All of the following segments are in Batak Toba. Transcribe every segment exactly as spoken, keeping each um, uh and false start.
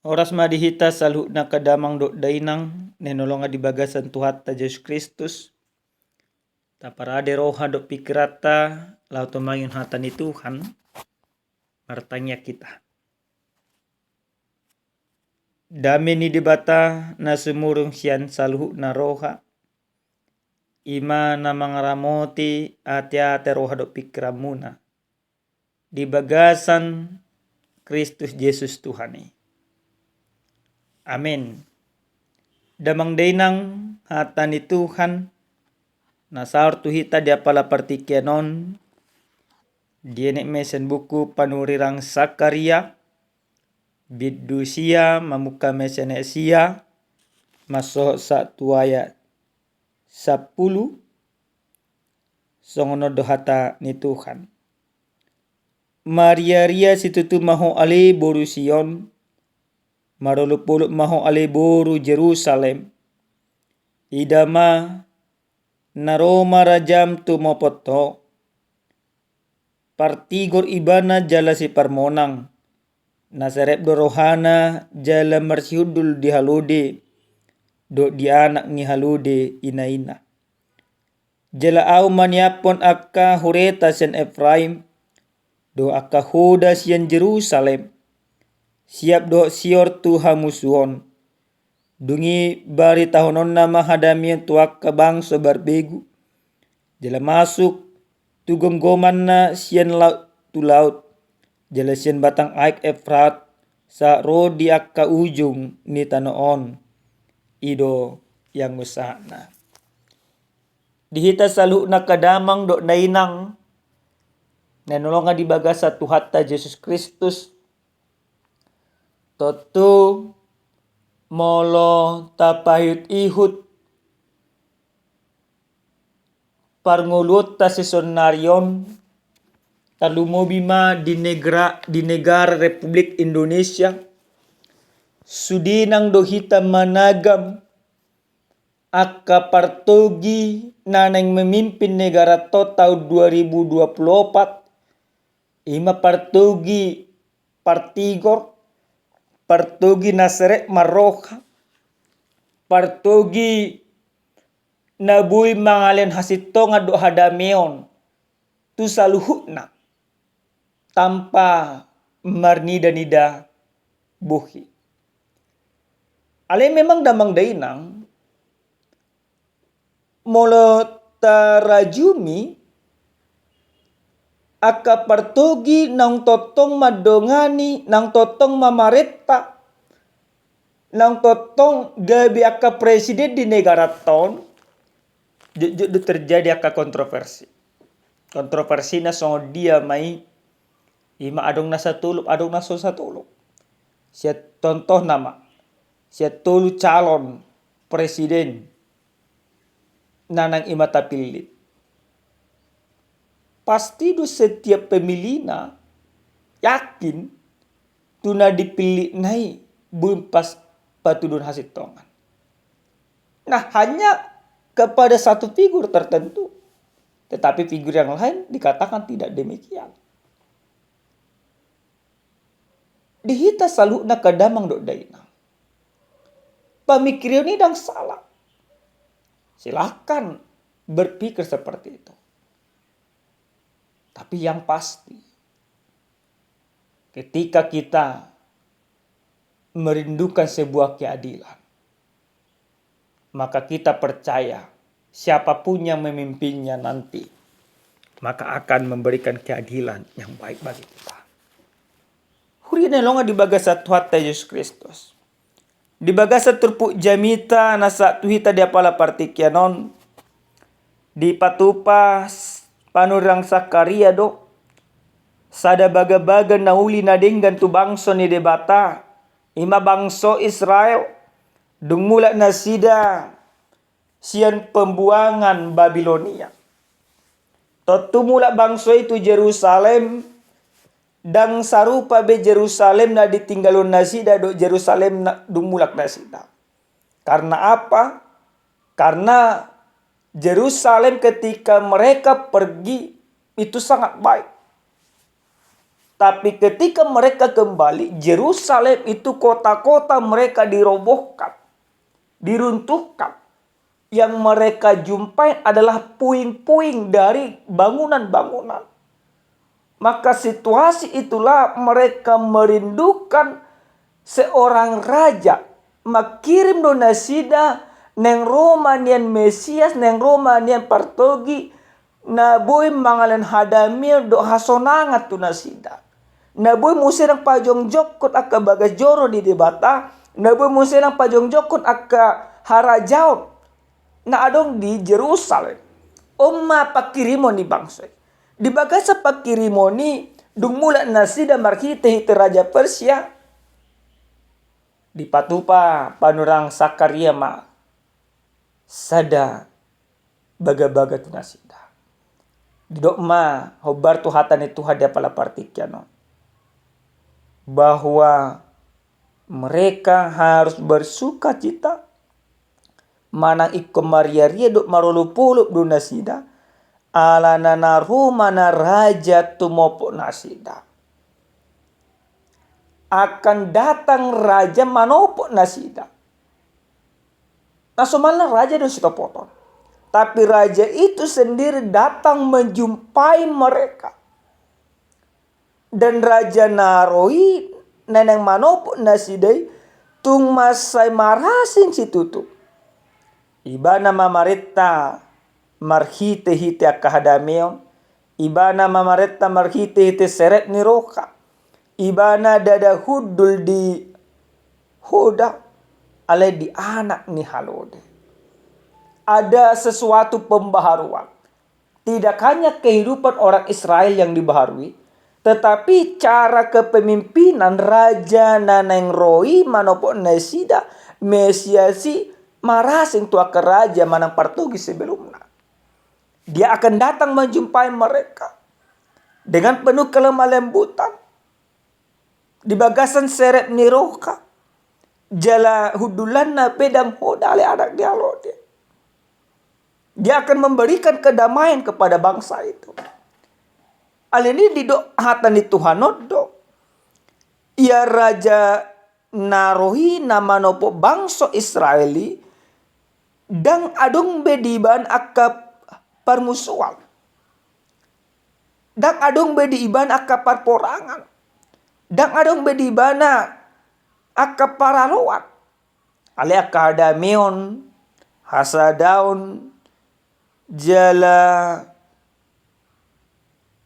Horas ma di hita saluhutna angka damang dohot dainang na hinaholongan di bagasan Tuhanta Jesus Kristus. Taparade roha dohot pingkiranta laho tumangihon hata ni Tuhan. Martangiang hita. Dame ni Debata na sumurung sian saluhutna roha, i ma na mangaramoti ateate roha dohot pingkiranmuna di bagasan Kristus Jesus Tuhan i. Amen. Damang dainang, hata ni Tuhan na saor tu hita di apala partingkian on, dienet ma sian buku Panurirang Sakaria, bindu sia, mamungka ma sian ayat sia, mansohot sahat tu ayat sampulu. Songon on do hata ni Tuhan. Mariaria situtu ma ho ale boru Sion, marolopolop ma ho ale boru Jerusalem. Ida ma, na ro ma rajam tumopot ho. Partigor ibana jala siparmonang. Na serep do rohana jala marsihundul di halode dohot di anak ni halode inaina. Jala ahu maniaphon angka hureta sian Efraim dohot angka hoda sian Jerusalem. Siap dohot sior tu hamusuon. Dung i baritahononna ma hadameon tu angka bangso barbegu. Jala masuk tu gomgomanna sian laut tu laut, jala sian batang aek Efrat sahat ro di angka ujung ni tano on. I do ianggo sahatna. Di hita saluhutna angka damang dohot dainang na hinaholongan di bagasan Tuhanta Jesus Kristus, tontu molo tapaihut-ihut parngoluonta sisonari on, tarlumobi ma di negara, di negara Republik Indonesia, sude nang do hita managam angka partogi na naeng memimpin negara on tahun dua ribu dua puluh opat, i ma partogi partigor, partogi na serep marroha, partogi na boi mangalehon hasintongan dohot hadameon tu saluhutna tanpa marnida-nida bohi. Alai memang damang dainang, molo tarajumi angka partogi naung tongtong mandongani, naung tongtong mamarenta, naung tongtong gabe angka presiden di negara on, jotjot do terjadi angka kontroversi. Kontroversina songon dia ma i, i ma adong na satolop, adong na so satolop. Sian contohna ma, sian tolu calon presiden na naeng i ma tapillit. Pasti do setiap pemilihna yakin tu na dipillitna i boi pas patuduhon hasintongan. Nah, hanya kepada satu figur tertentu. Tetapi figur yang lain dikatakan tidak demikian. Di hita saluhutna angka damang dohot dainang, pamikiran i ndang salah. Silahkan berpikir seperti itu. Tapi yang pasti, ketika kita merindukan sebuah keadilan, maka kita percaya siapapun yang memimpinnya nanti, maka akan memberikan keadilan yang baik bagi kita. Huria na hinaholongan di bagasan Tuhanta Jesus Kristus. Di bagasan turpuk jamita na sahat tu hita di apala partingkian on, dipatupa panurirang Sakaria do sada bagabaga na uli na denggan tu bangso ni Debata, i ma bangso Israel, dung mulak nasida sian pembuangan Babilonia. Tontu mulak bangso i tu Jerusalem, ndang sarupa be Jerusalem na ditinggalhon nasida dohot Jerusalem na dung mulak nasida. Karena apa? Karena Jerusalem ketika mereka pergi itu sangat baik. Tapi ketika mereka kembali, Jerusalem itu kota-kota mereka dirobohkan, diruntuhkan. Yang mereka jumpai adalah puing-puing dari bangunan-bangunan. Maka situasi itulah mereka merindukan seorang raja. Mangkirim do nasida naeng ro ma nian Mesias, naeng ro ma nian partogi, na boi mangalehon hadamion dohot hasonangan tu nasida. Na boi muse naeng pajongjongkon angka bagas joro ni Debata, na boi muse naeng pajongjongkon angka harajaon na adong di Jerusalem. On ma pangkirimon ni bangso i. Di bagasan pangkirimon i, dung mulak nasida marhite-hite raja Persia, dipatupa panurirang Sakaria ma sada bagabaga tu nasida. Didok ma hombar tu hata ni Tuhan di apala partingkian on, bahwa mereka harus bersukacita, manang ingkon mariaria dohot marolopolop do nasida, ala na ro ma na raja tumopot nasida. Akan datang raja manopot nasida. Na somalna raja do sitopoton. Tapi raja itu sendiri datang menjumpai mereka. Dan raja na ro i, na naeng manopot nasida i, tung mansai marasing situtu. Ibana ma marenta marhite-hite angka hadameon, ibana ma marenta marhite-hite serep ni roha, ibana ndada hundul di hoda, alai di anak ni halode. Ada sesuatu pembaharuan. Tidak hanya kehidupan orang Israel yang dibaharui, tetapi cara kepemimpinan raja na naeng ro i manopot nasida, Mesias i, marasing tu angka raja manang partogi sebelumna. Dia akan datang menjumpai mereka dengan penuh kelemah lembutan, di bagasan serep ni roha, jala hundulanna pe ndang hoda, alai anak ni halode. Dia akan memberikan kedamaian kepada bangsa itu. Alani i didok hata ni Tuhan on do, ia raja na ro i na manopot bangso Israel i, ndang adong be di ibana angka parmusuan. Ndang adong be di ibana angka parporangan. Ndang adong be di ibana angka paraloan. Alai angka hadameon, hasadaon, jala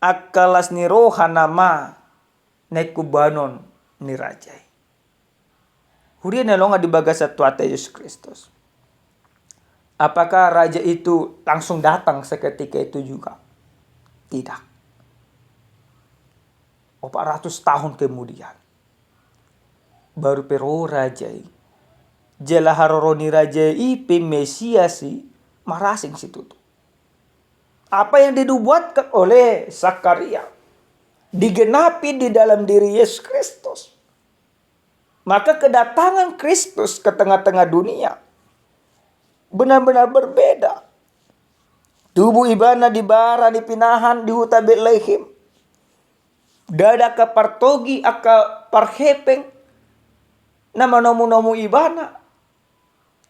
angka las ni roha nama naeng hubahenon ni raja i. Huria na hinaholongan di bagasan Tuhanta Jesus Kristus. Apakah raja itu langsung datang seketika itu juga? Tidak. Empat ratus tahun kemudian, baru pe ro raja i. Jala haroro ni raja i pe Mesias i marasing situtu. Apa yang dinubuatkan oleh Sakaria digenapi di dalam diri Yesus Kristus. Maka kedatangan Kristus ke tengah-tengah dunia benar-benar berbeda. Tubu ibana di bara ni pinahan di huta Betlehem. Ndada angka partogi, angka parhepeng na manomu-nomu ibana.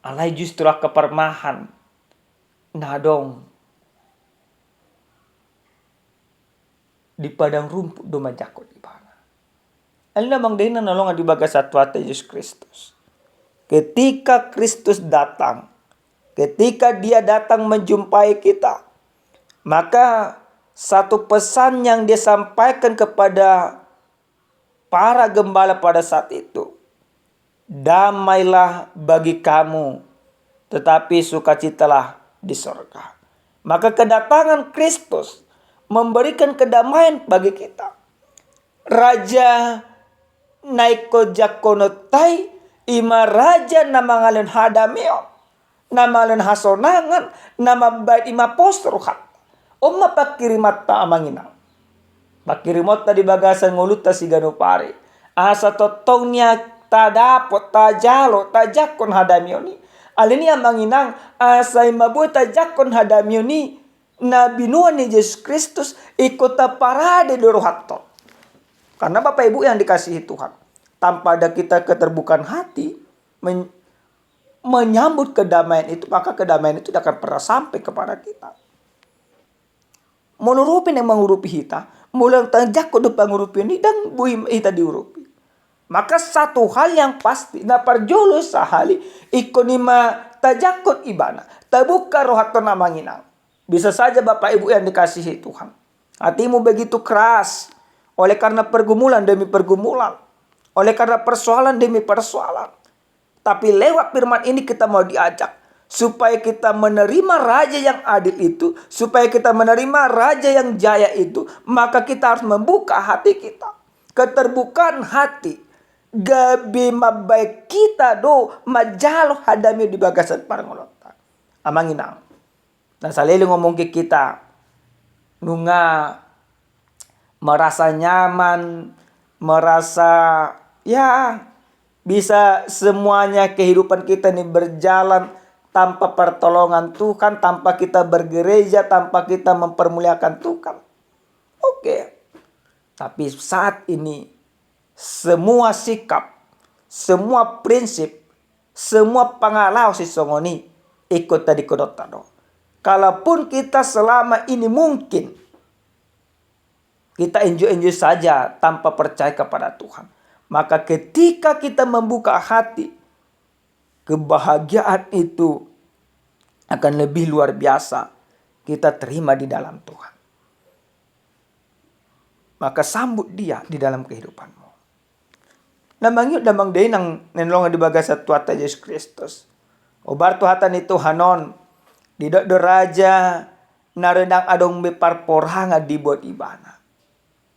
Alai justru angka parmahan na adong di padang rumput do manjangkon ibana. Alani i, amang dainang na hinaholongan di bagasan Tuhanta Jesus Kristus, ketika Kristus datang, ketika Dia datang menjumpai kita, maka satu pesan yang Dia sampaikan kepada para gembala pada saat itu, "Damailah bagi kamu, tetapi sukacitalah di sorga." Maka kedatangan Kristus memberikan kedamaian bagi kita. Raja na ingkon jangkononta i, i ma raja na mangalehon hadameon, na mangalehon hasonangan, na mambahen i ma pos rohanta. On ma pangkirimanta, amang inang. Pangkirimonta di bagasan ngolunta siganup ari, asa tongtong nian tadapot, tajalo, tajangkon hadameon i. Alani i, amang inang, asa i ma boi tajangkon hadameon i na binoan ni Jesus Kristus, ingkon taparade do rohanta on. Karena Bapak Ibu yang dikasihi Tuhan, tanpa ada kita keterbukaan hati men-, menyambut kedamaian itu, maka kedamaian itu tidak akan pernah sampai kepada kita. Molo ro pe naeng mangurupi hita, molo ndang tajangkon do pangurupion i, ndang boi hita diurupi. Maka satu hal yang pasti, na parjolo sahali, ingkon i ma tajangkon ibana, tabuka rohanta, amang inang. Bisa saja Bapak Ibu yang dikasihi Tuhan, hatimu begitu keras oleh karena pergumulan demi pergumulan, oleh karena persoalan demi persoalan. Tapi lewat firman ini kita mau diajak supaya kita menerima raja yang adil itu, supaya kita menerima raja yang jaya itu, maka kita harus membuka hati kita. Keterbukaan hati gabe mambahen hita do manjalo hadamei di bagasan parngoluonta. Amang inang, na saleleng ngomongke hita, nunga merasa nyaman, merasa, ya, bisa semuanya kehidupan kita ini berjalan tanpa pertolongan Tuhan, tanpa kita bergereja, tanpa kita mempermuliakan Tuhan. Oke. Tapi saat ini, semua sikap, semua prinsip, semua pangalaho sisongon i ingkon tadingkononta do. Kalaupun kita selama ini mungkin kita enjoy-enjoy saja tanpa percaya kepada Tuhan, maka ketika kita membuka hati, kebahagiaan itu akan lebih luar biasa kita terima di dalam Tuhan. Maka sambut Dia di dalam kehidupanmu. Na mangihut damang dainang na hinaholongan di bagasan Tuhanta Jesus Kristus. Hombar tu hata ni Tuhan on, didok do raja na ndang adong be parporangan dibuat ibana.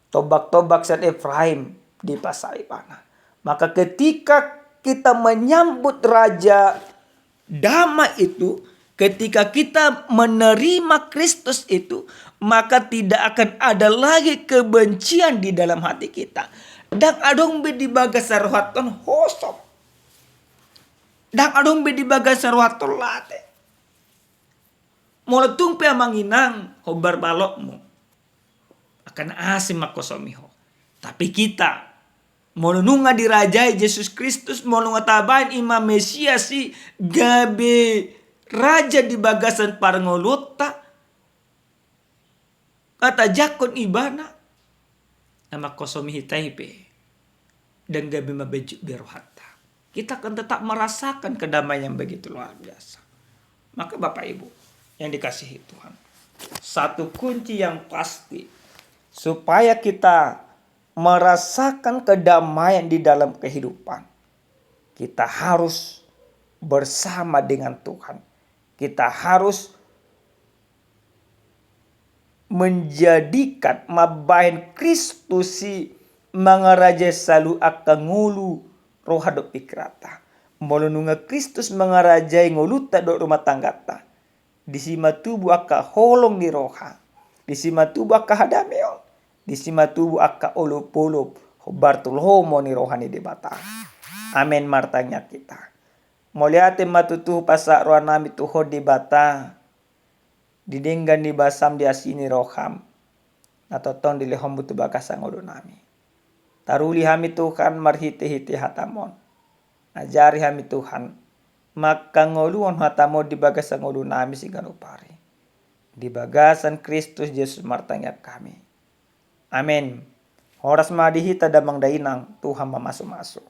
Tombak-tombak sian Efraim dipasahat ibana. Maka ketika kita menyambut Raja Damai itu, ketika kita menerima Kristus itu, maka tidak akan ada lagi kebencian di dalam hati kita. Ndang adong be di bagasan rohanta on hosom. Ndang adong be di bagasan rohanta on late. Molo tung pe amang inang hombar balokmu, akan asing mangkosomi ho. Tapi hita, molo nunga dirajai Jesus Kristus, molo nunga tabahen i ma Mesias i gabe raja di bagasan parngoluonta, nga tajangkon ibana, na mangkosomi hita i pe, ndang gabe mabenjut be rohanta. Kita akan tetap merasakan kedamaian yang begitu luar biasa. Maka Bapak Ibu yang dikasihi Tuhan, satu kunci yang pasti supaya kita merasakan kedamaian di dalam kehidupan, kita harus bersama dengan Tuhan. Kita harus menjadikan, mambahen Kristus i mangarajai saluhut angka ngolu, roha dohot pingkiranta. Molo nunga Kristus mangarajai ngolunta dohot rumah tangganta, disi ma tubu angka holong ni roha, disi ma tubu angka hadameon, disi ma tubu angka olopolop, hombar tu lomo ni roha ni Debata. Amen, martangiang hita. Mauliate ma tutu hupasahat rohanami tu Ho Debata, di denggan ni basam, di asi ni roham, na tongtong dilehonmu tu bagasan ngolunami. Taruli hami Tuhan marhitehite hatam on. Ajari hami Tuhan, mangkangoluhon hatam on di bagasan ngolunami siganup ari. Di bagasan Kristus Jesus martangiang hami. Amen. Horas ma di hita damang dainang, Tuhan mamasumasu.